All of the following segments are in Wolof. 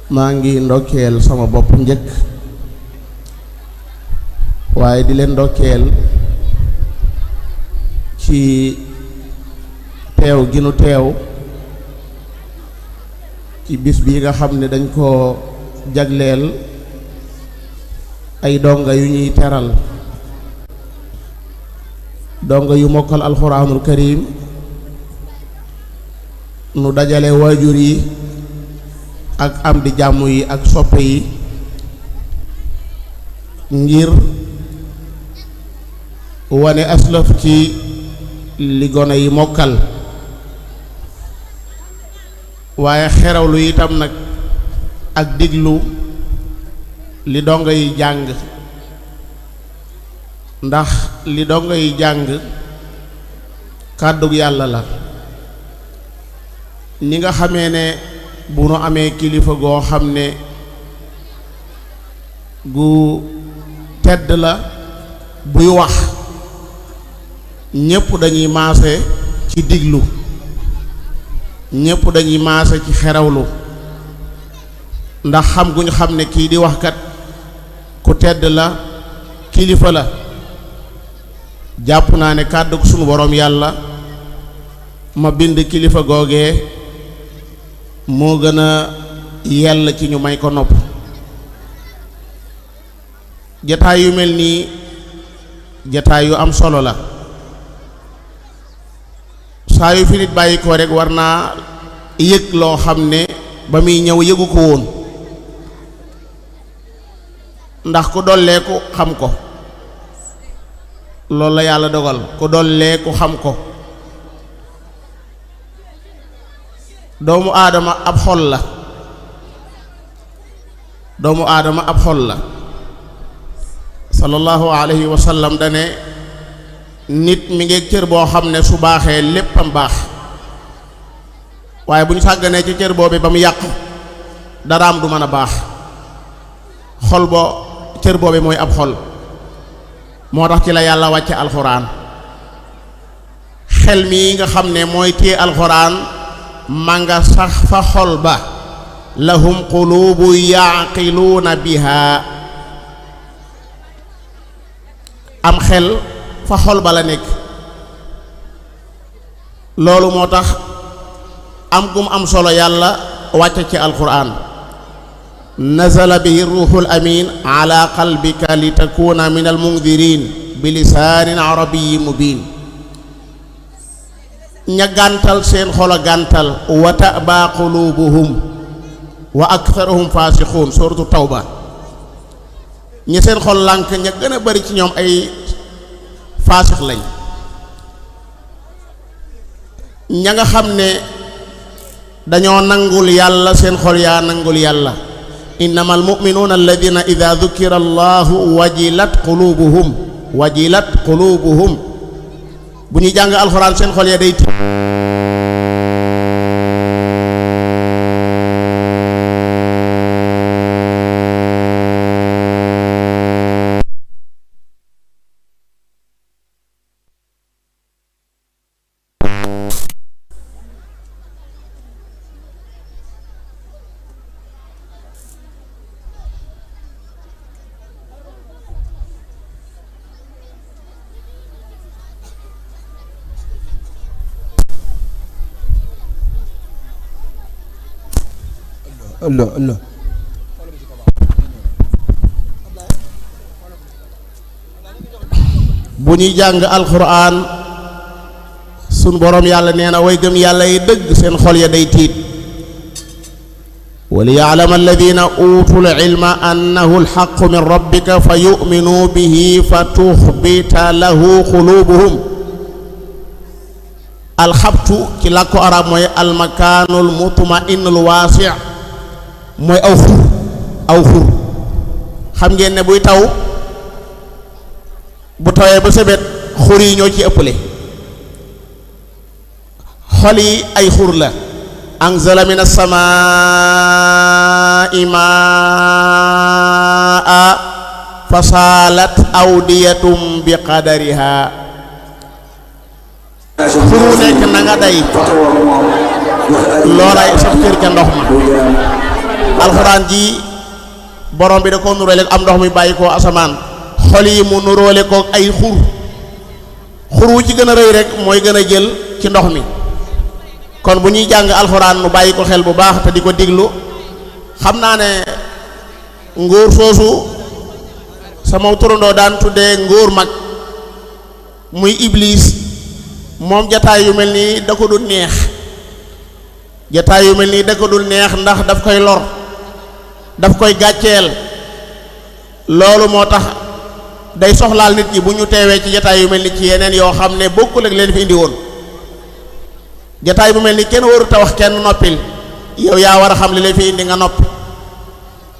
maa ngi ndokkeel sama bopp njëkk waaye di leen ndokkeel ci teew gi nu teew ci bis bii nga xam ne dañ koo jagleel ay donga yu ñuy teral donga yu mokkal alxuraanul karim nu dajale waajur yi ak am di jàmm yi ak soppe yi ngir wane aslaf ci li gone yi mokkal waaye xerawlu itam nag ak diglu li donga yi jàng ndax li donga yi jàng kàddug yàlla la ni nga xamee ne bu nu amee kilifa goo xam ne gu tedd la buy wax ñépp dañuy maase ci diglu ñépp dañuy maase ci xerawlu ndax xam gu ñu xam ne kii di wax kat ku tedd la kilifa la jàpp naa ne kàddug sunu boroom yàlla ma bind kilifa googee moo gën a yell ci ñu may ko nopp jataay yu mel nii jataay yu am solo la saa yu fi nit bàyyi ko rek war naa yëg loo xam ne ba muy ñëw yëgu ko woon ndax ku dollee ku xam ko loolu la yàlla dogal ku dollee ku xam ko doomu aadama ab xol la doomu aadama ab xol la sallallahu alayhi wa sallam dane nit mi ngi cër boo xam ne su baaxee léppam baax waaye bu ñu sàgganee ci cër boobu ba mu yàq daraam du mën a baax xol boo cër boobu mooy ab xol moo tax ci la yàlla wàcce alxuraan xel mi nga xam ne mooy téye alxuraan ma nga sax fa xol ba lahum qulubu yaqiluuna biha am xel fa xol ba la nekk loolu moo tax am gum am solo yàlla wàcce ci alquran nazala bihi ruuxul amin ala qalbika li takuna min almundirin bi lisaanin arabiyyin mubin ña gàntal seen xol a gàntal wa ta'ba qulubuhum wa aktharuhum fasiqun suratu tawba ñi seen xol lànk ña gën a bari ci ñoom ay faasix lañ ña nga xam ne dañoo nangul yàlla seen xol yaa nangul yàlla innamal mu'minuuna alladina ida dukira allahu wajilat qulubuhum bu ñuy jàng alxuraan seen xol ya day Allah bu ñuy jàng alxuraan sun boroom yàlla nee na way gëm yàlla yi dëgg seen xol ya day tiit wa liya'lama alladina utul ilma annahu alhaqqu min rabbika fa yu'minu bihi fa tuxbita lahu qulubuhum alxabtu ci làkku arab mooy almakaanul mutma'innul waasi' mooy aw xur xam ngeen ne buy taw bu tawee ba sebet xur yi ñoo ci ëppale xol yi ay xur la anzala min as-samaa'i maa'a fasaalat awdiyatum bi qadariha xuru nekk na nga day loolay sax kër ca ndox ma alxuraan ji borom bi da ko nuróole am ndox mi bàyyi koo asamaan xol yi mu nuróole ko ay xur wu ci gën a rëy rek mooy gën a jël ci ndox mi kon bu ñuy jàng alxuraan nu bàyyi ko xel bu baax te di ko diglu xam naa ne ngóor soosu sama turandoo daan tuddee ngóor mag muy iblis moom jataay yu mel nii da ko dul neex jataay yu mel nii da ko dul neex ndax daf koy lor daf koy gàcceel loolu moo tax day soxlaal nit ñi bu ñu teewee ci jataay yu mel ni ci yeneen yoo xam ne bokkul ak leen fi indi woon jataay bu mel ni kenn warut a wax kenn noppil yow yaa war a xam li leen fi indi nga noppi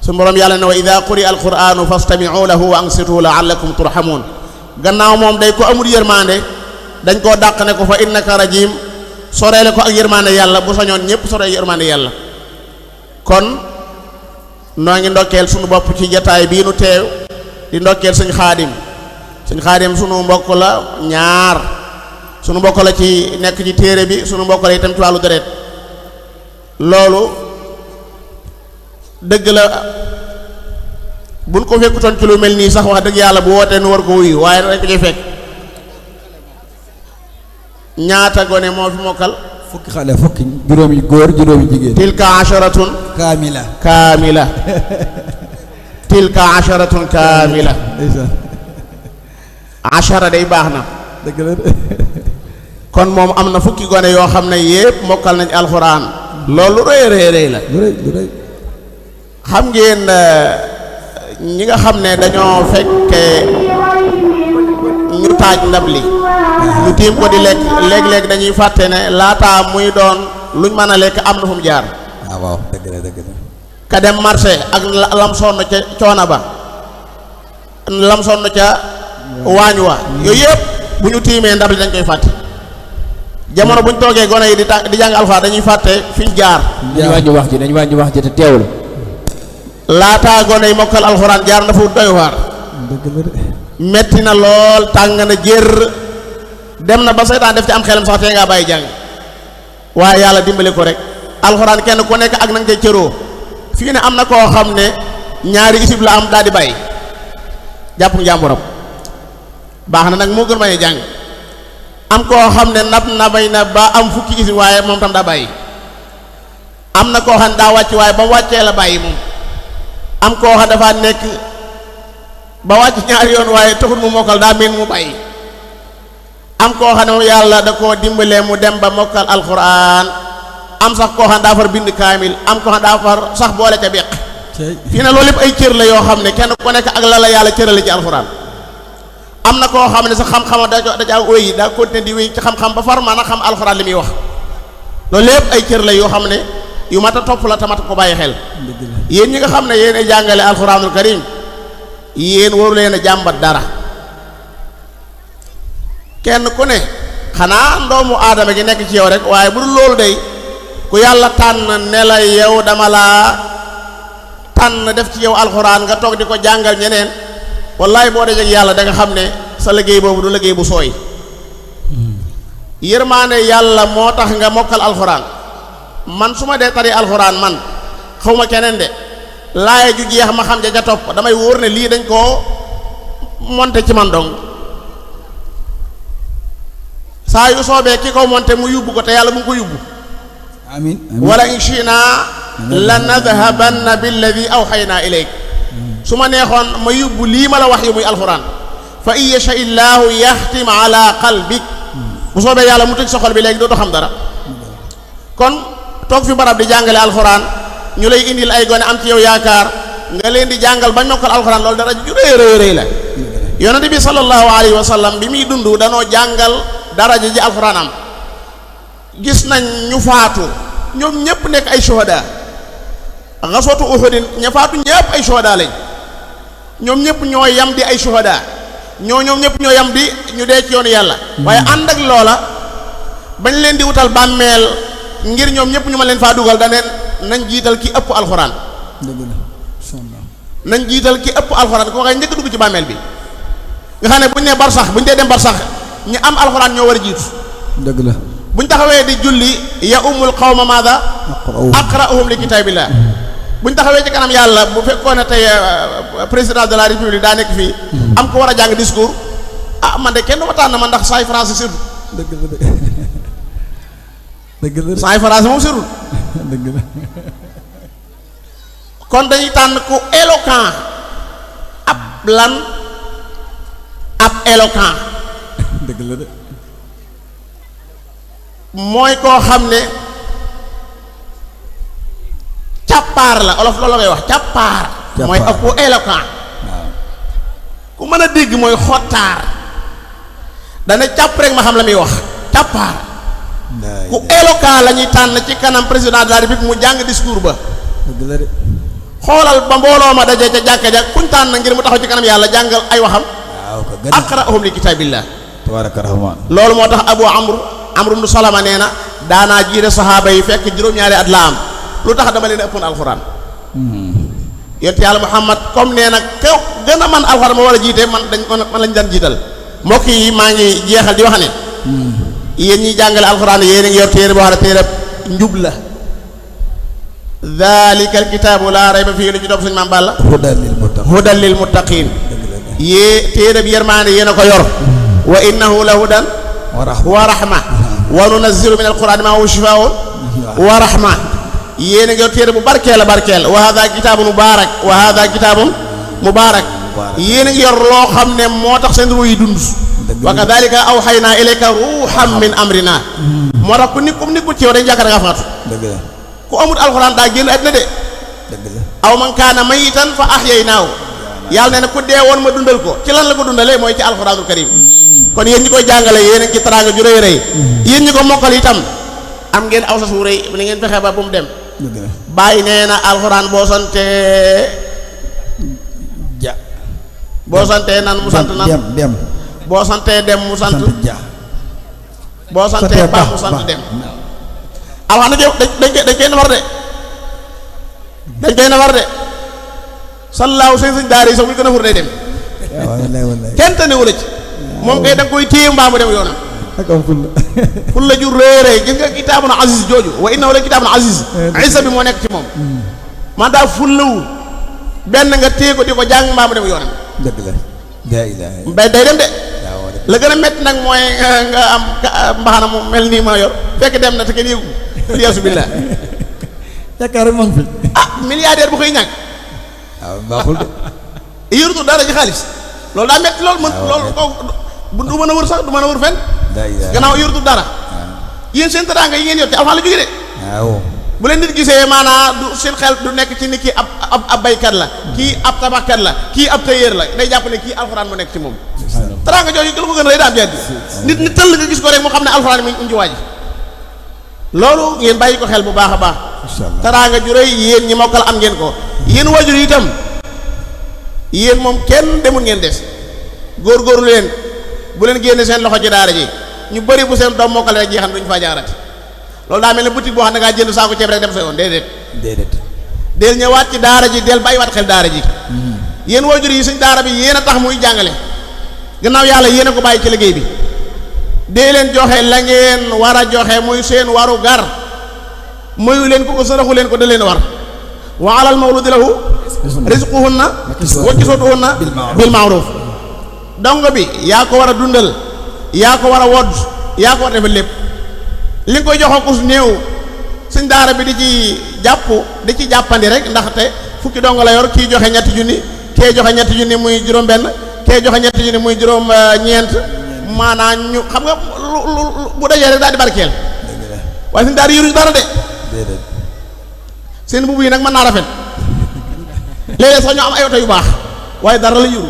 su borom yàlla ne wa ida quri'a alquranu fastami'u lahu wa ansitu la'allakum turhamun gannaaw moom day ko amul yërmande dañ koo dàq ne ko fa innaka rajim soreele ko ak yërmande yàlla bu sañoon ñëpp soree yërmande yàlla kon noo ngi ndokkeel sunu bopp ci jataay bii nu teew di ndokkeel sëñ xaadim sunu mbokk la ñaar sunu mbokk la ci nekk ci téere bi sunu mbokk la itam ci wàllu deret loolu dëgg la buñ ko fekkutoon ci lu mel nii sax wax dëgg yàlla bu wootee nu war ko wuyu waaye dañ ko ci fekk ñaata gone moo fi mokkal fukki xale fukki juróomi góor juróomi jigéen tilka asharatun kaamila tilka asharatun kaamila ashara day baax na dëgg la kon moom am na fukki gone yoo xam ne yépp mokkal nañ alxuraan loolu rëy la lu rëy xam ngeen ñi nga xam ne dañoo fekke ñu taaj ndab li ñu tiim ko di lekk léeg-léeg dañuy fàtte ne laataa muy doon luñ mën a lekk am na fu mu jaar waaw dëgg la ka dem marché ak lam sonn ca coona ba lam sonn ca waañ wa yooyu yëpp bu ñu tiimee ndab li dañ koy fàtte jamono bu ñu toogee gone yi di jàng alxuraan dañuy fàtte fi ñu jaar dañu wàññi wax ji te teewul laataa gone yi mokkal alxuraan jaar na fu doy waar metti na lool tàng na jër dem na ba seytaan def ci am xelam sax tee ngaa bàyyi jàng waaye yàlla dimbali ko rek alxuraan kenn ku nekk ak na nga cay cëroo fii ne am na koo xam ne ñaari isib la am daal di bàyyi jàpp njàmburam baax na nag moo gën bañ a jàng am koo xam ne nabay na ba am fukki isib waaye moom tam daa bàyyi am na koo xam ne daa wàcc waaye ba mu wàccee la bàyyi moom am koo xam dafa nekk ba wàcc ñaari yoon waaye taxul mu mokkal daa mel mu bàyyi am koo xam ne moom yàlla da koo dimbalee mu dem ba mokkal alxuraan am sax koo xam daa far bind kaamil am koo xam daa far sax boole ca beq fii ne loolu lépp ay cër la yoo xam ne kenn ku nekk ak la la yàlla cërale ci alxuraan am na koo xam ne sax xam-xama da caa wéy daa continuer di wéy ci xam-xam ba far mën a xam alxuraan li muy wax loolu lépp ay cër la yoo xam ne yu mat a topp la tamat ko bàyyi xel yéen ñi nga xam ne yéen a jàngale alxuraanul karim yéen waru leen a jàmbat dara kenn ku ne xanaa ndoomu aadama gi nekk ci yow rek waaye bu dul loolu day ku yàlla tànn ne la yow dama laa tànn def ci yow alxuraan nga toog di ko jàngal ñeneen wallaay boo dajeg yàlla da nga xam ne sa liggéey boobu du liggéey bu sooy yërmaane yàlla moo tax nga mokkal alxuraan man su ma dee tari alxuraan man xaw ma keneen de laaya ju jeex ma xam ja ca topp damay wóor ne lii dañ koo monte ci man dong saa yu soobee ki ko monte mu yóbbu ko te yàlla mu ngi ko yóbbu amiin wala in shi'na la nadhabanna billadi awxaynaa ilayk su ma neexoon ma yóbbu lii ma la wax yu muy alxuraan fa in yasha illaahu yaxtim ala qalbik bu soobee yàlla mu tëj sa xol bi léegi dootu xam dara kon toog fi barab di jàngale alxuraan ñu lay indil ay gone am ci yow yaakaar nga leen di jàngal bañ mokkal alxuraan loolu dara ju rëy la yonent bi sallallahu alayhi wa sallam bi muy dund danoo jàngal daraja ji alxuraan am gis nañ ñu faatu ñoom ñëpp nekk ay shuhada xaswatu uhudin ña faatu ñëpp ay shuhada lañ ñoom ñëpp ñoo yam di ay shuhada ñoom ñëpp ñoo yam di ñu dee ci yoonu yàlla waaye ànd ak loola bañ leen di wutal bàmmeel ngir ñoom ñëpp ñu ma leen faa dugal daneen nañ jiital ki ëpp alxuraan nañ jiital ki ëpp alxuraan ko waxee njëkk dugg ci bàmmeel bi nga xam ne buñ nee barsax buñ dee dem barsax ñi am alxuraan ñoo war a jiitu dëgg la buñ taxawee di julli ya ummul qawma maada aqra'uhum li kitaabillah buñ taxawee ci kanam yàlla bu fekkoon ne tey président de la république daa nekk fii am ko war a jàng discours man de kenn du ma tànn man ndax saay français surtout dëgg la dëgg la saay français moom surtout dëgg la kon dañuy tànn ku éloquent ab éloquent dëgg la de mooy koo xam ne càppaar la olof loolu la koy wax càppaar mooy ak ku éloquent ku mën a dégg mooy xottaar dana càpp rek ma xam la muy wax càppaar ku éloquent la ñuy tànn ci kanam président de la république mu jàng discours ba dëgg la de xoolal ba mbooloo ma dajee ca jàkka ja kuñ tànn ngir mu taxaw ci kanam yàlla jàngal ay waxam aqra'uhum li kitaabillah tabaaraka rahmaan loolu moo tax abu amru ibn salama nee na daanaa jiite saxaaba yi fekk juróom-ñaari at la am lu tax dama leen ëppoon alxuraan yonent yàlla muhammad comme nee na kaw gën a man alxuraan ma war a jiite man lañ daan jiital mbokk yi maa ngi jeexal di wax ne yéen ñiy jàngale alxuraan yéen a ngi yor téere boo xam ne téere njub la dhalika alkitaabu laa rayba fii lu ci topp suñu maam Balla hudan lil muttaqin yée téere bi yërmaande yéen a ko yor wa innahu la hudan wa rahma wa nunazzilu min alqur'ani ma huwa shifaa'un wa rahma yéen a ngi yor téere bu barkeel wa hadha kitaabun mubaarak yéen a ngi yor loo xam ne moo tax seen ruuy dund wa kadhalika awhaynaa ilayka ruuhan min amrina moo tax ku nekkul ci yow dañu jàkkaar nga faatu ku amul alxuraan daa génn àddina de aw man kaana mayitan fa ahyaynaahu yàlla nee na ku dee woon ma dundal ko ci lan la ko dundalee mooy ci alxuraanul karim kon yéen ñi koy jàngale yéen a ngi ci teraanga ju rëy yéen ñi ko mokkal itam am ngeen aw sas wu rëy ni ngeen fexe ba bu mu dem bàyyi nee na alxuraan boo santee ja boo santee nan mu sant nan dem boo santee dem mu sant ja boo santee ba mu sant dem alxuraan dañ koy nafar de sallaaw sëñ daara yi sax bu ñu ko nafur day dem kenn te newu la ci moom kay da nga koy téye mbaa mu dem yoonam ful la jur réeré gis nga kitaabun aziz jooju wa innahu la kitaabun aziz isa bi moo nekk ci moom man daa ful lawu benn nga téye ko di ko jàng mbaa mu dem yoonam dëgg la day day dem de la gën a métti nag mooy nga am mbaxana mu mel nii ma yor fekk dem na te kenn yëgu yaasu billah yaakaar moom fi milliardaire bu koy ñàkk waaw baaxul de yërutu dara ci xaalis loolu daa métti loolu loolu kooku du mën a wër sax du mën a wër fenn gannaaw yërutu dara yéen seen teraanga yi ngeen yor ci alxuraan la jóge de waaw bu leen nit gisee maanaa du seen xel du nekk ci ni kii ab baykat la kii ab tabaxkat la kii ab tailleur la day jàpp ne kii alxuraan mu nekk ci moom teraanga jooju lu ko gën a rëy daam jeet bi nit tëll nga gis ko rek mu xam ne alxuraan mi ngi waaj loolu ngeen bàyyi ko xel bu baax a baax teraanga ju rëy yéen ñi mokkal am ngeen ko yéen wajur yi itam yéen moom kenn demul ngeen des góorgóorlu leen bu leen génne seen loxo ci daara ji ñu bëri bu seen doom mokkal rek jeexam duñu faa jaarati loolu daa mel ne boutique boo xam ne ngaa jënd saako ceeb rek dem sa yoon déedéet del ñëwaat ci daara ji del bàyyiwaat xel daara ji yéen wajur yi suñ daara bi yéen a tax muy jàngale gannaaw yàlla yéen a ko bàyyi ci liggéey bi dee leen joxe la ngeen war a joxe muy seen waru gar moyu leen ko saraxu leen ko da leen war wa alal mawludi lahu rizquhunna wa kiswatuhunna bil ma'ruf dongo bi yaa ko war a dundal yaa ko war a wodd yaa ko war a defal lépp li nga koy joxoo kus néew suñ daara bi di ci jàppandi rek ndaxte fukki dongo la yor kii joxe ñetti junni kee joxe ñetti junni muy juróom benn kee joxe ñetti junni muy juróom ñeent maanaam ñu xam nga lu bu dajee rek daal di barkeel waaye suñ daara yoruñu dara de seen mbubb yi nag mën naa rafet léeg-léeg sax ñoo am ay oto yu baax waaye dara la yoru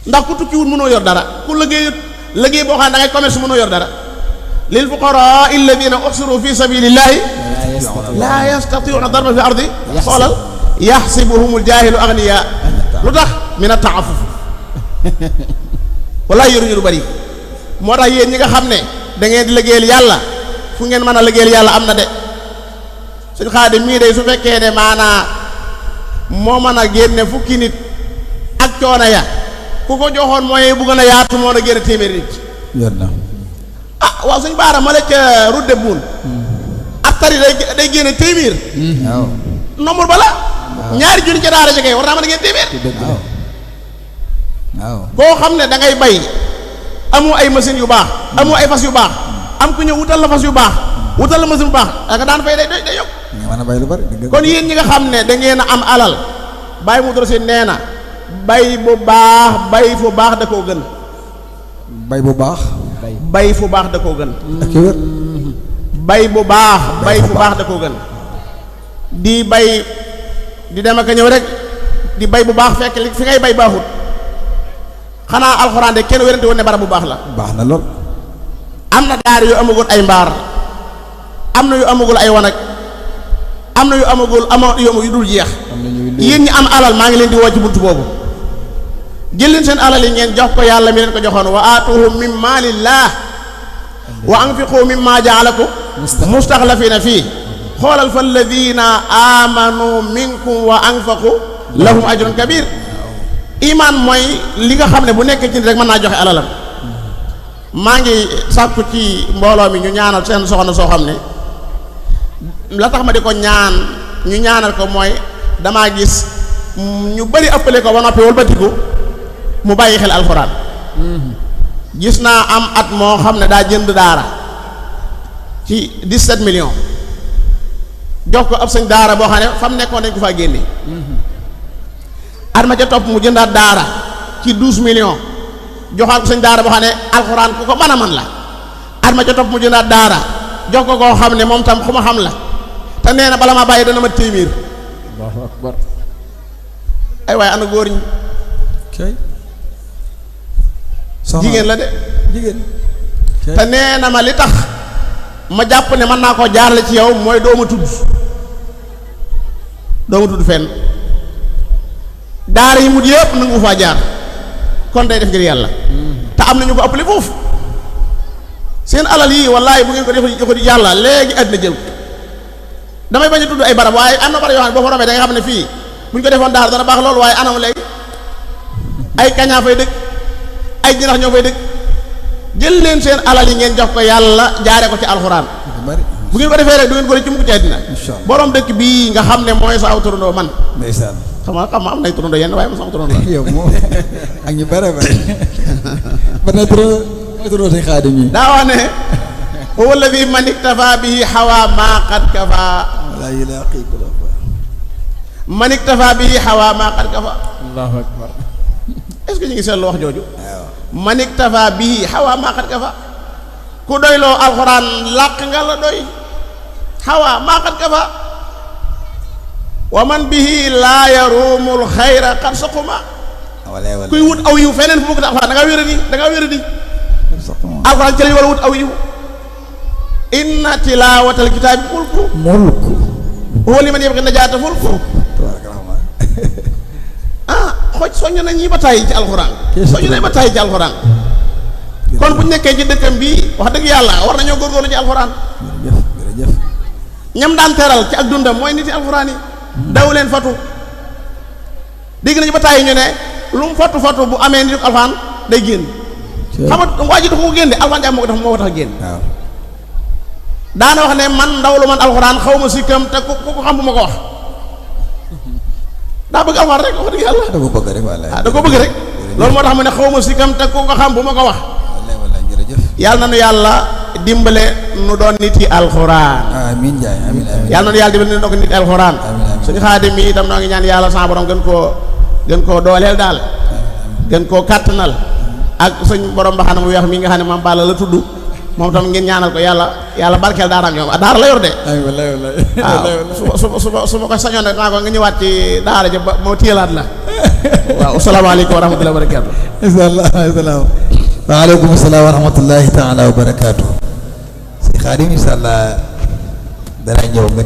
ndax ku tukkiwul mënoo yor dara ku liggéey boo xam ne da ngay commerce mënoo yor dara lil fuqaraa alladina uhsiru fi sabilillahi laa yastatiuna darban fi ardi xoolal yaxsibuhumul jaahilu agniya lu tax min at-ta'affuf wallaay yoruñu lu bari moo tax yéen ñi nga xam ne da ngeen di liggéeyal yàlla fu ngeen mën a liggéeyal yàlla am na de suñ Xaadim mii de su fekkee ne maanaa moo mën a génne fukki nit ak coono ya ku ko joxoon mooy bu gën a yaatu moo na génne téeméeri nit yor na waaw suñ baara ma la ca rudde buun ak tari day génne téeméer. waaw nombre bala ñaari junni ca daara ja kay war naa mën a génne téeméer. waaw waaw koo xam ne da ngay bay amoo ay machine yu baax amoo ay fas yu baax am ku ñëw wutal la fas yu baax wutal la machine bu baax da nga daan fay day yokk. nga mën a bay lu bari. kon yéen ñi nga xam ne da ngeen a am alal bàyyi mu dorosé nee na bay bu baax bay fu baax da koo gën. bay bu baax. bay fu baax da koo gën. ak wér. bay bu baax bay fu baax da koo gën. di bay di dem ak a ñëw rek di bay bu baax fekk li fi ngay bay baaxut xanaa alxuraan de kenn wérante woon ne barab bu baax la. baax na lool. am na daar yu amagul ay mbaar am na yu amagul ay wanag am na yu amagul yu dul jeex. yéen ñi am alal maa ngi leen di woo ci buntu boobu jël leen seen alal yi ngeen jox ko yàlla mi leen ko joxoon wa aatuhum min maalillah wa anfiqu mimma jaalakum mustaxlafina fii xoolal fa alladina amanu minkum wa anfaqu lahum ajrun kabir. iman mooy li nga xam ne bu nekkee ci rek mën naa joxe alalam. maa ngi sàkku ci mbooloo mi ñu ñaanal seen soxna soo xam ne la tax ma di ko ñaan ñu ñaanal ko mooy damaa gis ñu bari ëppale ko ba noppi wëlbatiku mu bàyyi xel alxuraan. gis naa am at moo xam ne daa jënd daara ci 17 millions jox ko ab sëñ daara boo xam ne fa mu nekkoon dañ ko faa génne. at ma ca topp mu jëndaat daara ci 12 millions joxaat ko sëñ daara boo xam ne alxuraan ku ko mën a man la. at ma ca topp mu jëndaat daara jox ko koo xam ne moom tam ku ma xam la te nee na bala ma bàyyi dana ma téeméer. Allahu akbar. ay waaye ana góor ñi. kay. jigéen la de. jigéen. te nee na ma li tax ma jàpp ne mën naa koo jaarale ci yow mooy dooma tudd fenn daara yi mut yëpp nangu faa jaar kon day def ngir yàlla. te am na ñu ko ëppale foofu seen alal yii wallaay bu ngeen ko def ko di yàlla léegi àddina jël ko damay bañ a tudd ay barab waaye am na barab yoo xam ne boo fa romee da nga xam ne fii bu ñu ko defoon daara dana baax loolu waaye anam léegi ay kañaa fay dëkk ay jinax ñoo fay dëkk. jël leen seen alal yi ngeen jox ko yàlla jaare ko ci alxuraan bu ngeen ko defee rek du ngeen ko ci mukk ci àddina. borom dëkk bii nga xam ne mooy sa aw turandoo man. ndeysaan. xam nga am nay turandoo yenn waaye man sama turandoo la. yow moom ak ñu bare bare ba nay turandoo say xaadim yi. daa wax ne huwa alladi man iktafa bihi xawa maa qad kafa. laa ilaaha illallah. man iktafa bihi xawa maa qad kafa. Allahu akbar. est-ce que ñu ngi seetlu wax jooju. waaw. man iktafa bihi xawa maa qad kafa ku doyloo alxuraan làq nga la doy xawa maa qad kafa wa man bihi laa yarumul xayra qad saquma kuy wut aw yiw feneen fu mu ko alxuraan da ngaa wéra di alxuraan ci lañu war a wut aw yiw inna tilaawatal kitaabi mulku huwa liman yabghi najaata fulku xooj soññ nañ ñi ba tàyyi ci alxuraan soññ nañ ba tàyyi ci alxuraan kon bu ñu nekkee ci dëkkam bii wax dëgg yàlla war nañoo góorgóorlu ci alxuraan jërëjëf ñam daan teral ci ak dundam mooy nit yi alxuraan yi daw leen fatu dégg nañu ba tàyyi ñu ne lu mu fatu bu amee nit alxuraan day génn xam nga waa ji dafa ko génn de alxuraan jàmm moo ko tax génn waaw daana wax ne man ndaw lu man alxuraan xaw ma sikkam te ku ko xam bu ma ko wax daa bëgg alxuraan rek wax dëgg yàlla da ko bëgg rek wallaay da ko bëgg rek loolu moo tax mu ne xaw ma sikkam te ku ko xam bu ma ko wax wallaay jërëjëf yàlla na nu yàlla dimbale nu doon nit yi alxuraan amiin jaay amiin yàlla na nu yàlla dimbale nu doon nit yi alxuraan suñu xaadim mi itam noo ngi ñaan yàlla sa borom gën koo dooleel daal gën koo kàttanal ak suñ borom ba xam ne mu weex mi nga xam ne maam Balla la tudd moom tam ngeen ñaanal ko yàlla barkeel daaraam ñoom daara la yor de waaw su ma ko sañoon rek naa ko nga ñëwaat ci daara ja ba moo téyelaat la waaw asalaamaaleykum wa rahmatullahi wa barakaatu inshallah waaleykum salaam wa rahmatullahi taala wa barakaatu si Xaadim inshallah dana ñëw nga